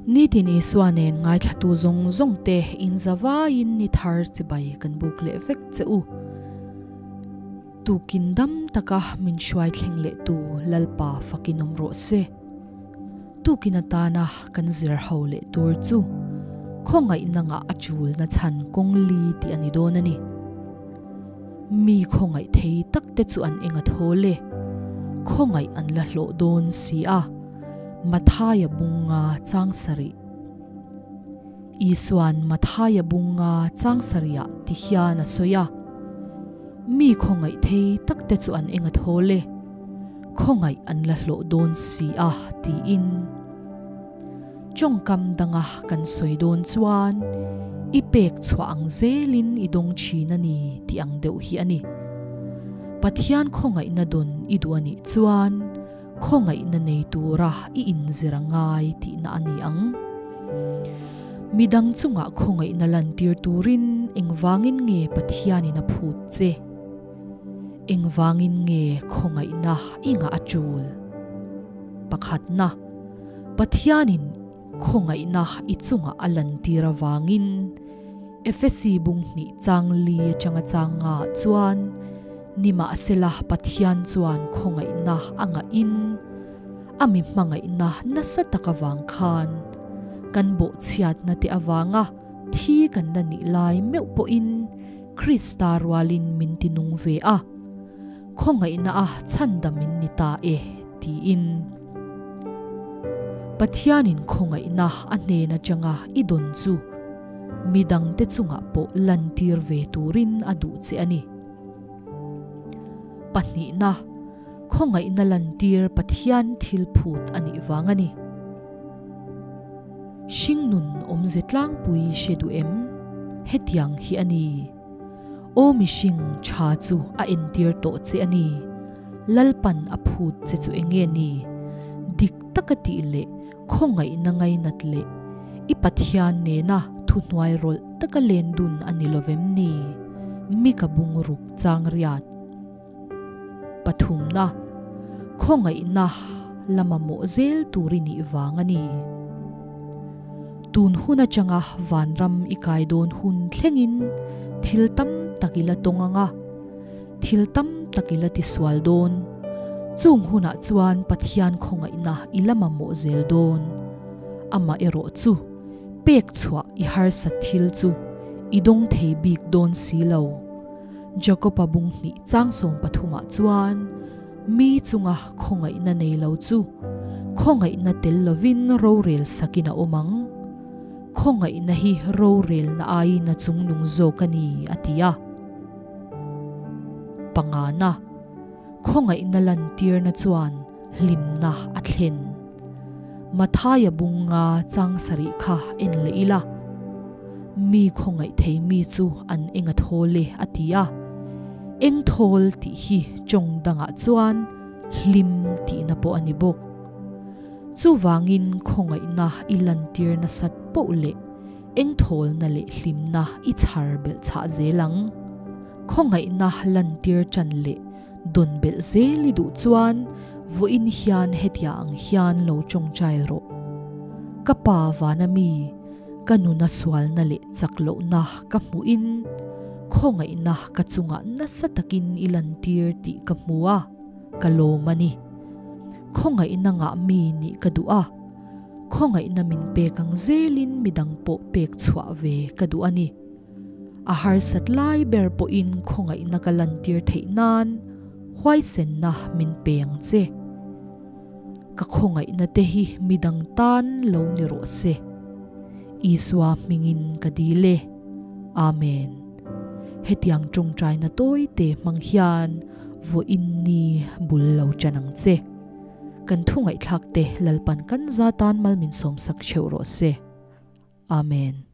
Nitin Isua nen ngaithlatu zawng zawng te inzavaiin ni thar chibai kan buk leh vek che u. Tukin dam taka min hruai thleng leh tu Lalpa fakin awm rawh se. Tukin atana kan zir ho leh tur chu khawngaihna ngah a chulna chhan kawng li tih a ni dawn a ni. Mi khawngaih thei tak te chu an eng a thawl e. Khawngaih an la hlawh dawn si a, Mathaia bunga chang sarih. Isua'n Mathaia bunga chang sarihah ti hian a sawi a, Mi khawngaih thei tak te chu an eng a thawl e. Khawngaih an la hlawh dawn si a, tiin. Tawngkam danga kan sawi dawn chuan i pek chhuah ang zelin i dawng thin a ni tih ang deuh hi a ni. Pathian khawngaihna dawn i duh a nih chuan khawngaihna nei tura i inzir a ngai tihna a ni ang. Midang chungah khawngaihna lantir turin engvangin nge Pathianin a phut che? Engvangin nge khawngaihna i ngah a tul? Pakhatna. Pathianin khawngaihna i chungah a lantir avangin Efesi bung hnih chang li atanga chang nga chuan nimahsela Pathian chuan khawngaihna a ngahin a mi hmangaihna nasa tak avang khan kan bawhchhiatna te avanga thi kan la nih lai meuh pawhin Krista rualin min ti nung ve a, khawngaihna a chhandam in ni ta e tiin. Pathianin khawngaihna a hnen atanga i dawn chu midangte chungah pawh lantir ve turin a duh che a ni. Pahnihna, khawngaihna lantir Pathian thil phut a nih vang a ni. Hringnun awmze tlangpui hre duh em? Hetiang hi a ni. Aw mihring tha chu a entir tawh che a ni. Lalpan a phut che chu enge ni? Dik taka tih leh khawngaihna ngainat leh i Pathian nena thuhnuai rawlh taka len dun a ni lovem ni? Mika bungruk chang riat. Pathumna, khawngaihna la mamawh zel tur i nih vang a ni. Tun hun atanga vanram i kai dawn hun thlengin thil tam tak i la tawng ang a, thil tam tak i la tisual dawn. Chung hunah chuan Pathian khawngaihna i la mamawh zel dawn. Amaherawh chu pek chhuah i harsat thil chu i dawng thei bik dawn si lo. Jakob-a bung hnih chang 13 ah chuan mi chunga khawngaihna nei lo chu khawngaihna tel lovin rorel sakin a awm ang. Khawngaihna hi rorelna aiin a chungnung zawk a ni, a ti a. Pangana, khawngaihna lantirna chuan hlimna a thlen. Mathaia bunga chang sarih kha en leh ila, Mi khawngaih thei mi chu an eng a thawl e a ti a. Eng thawl tih hi tawng dangah chuan hlim tihna pawh a ni bawk. Chuvangin khawngaihna i lantir nasat poh leh eng thawlna leh hlimna i chhar belh chhah zel ang. Khawngaihna lantir tan leh Dawn belh zel i duh chuan vawiin hian hetia ang hian lo tawngtai rawh. Ka pa vana mi, ka nuna sualna leh chak lohna ka hmuhin khawngaihna ka chungah nasa takin i lantir tih ka hmu a, ka lawm a ni. Khawngaihna ngah mi nih ka duh a, khawngaihna min pek ang zelin midang pawh pek chhuah ve ka duh a ni. A harsat lai ber pawhin khawngaihna ka lantir theih nan huaisenna min pe ang che. Ka khawngaihna te hi midang tan lo ni rawh se. Isua hmingin ka dil e. Amen. Hetiang tawngtaina tawi te hmang hian vawiin ni bul lo tan ang che. Kan thu ngaihthlak te Lalpan kan za tan mal min sawmsak theuh rawh se. Amen.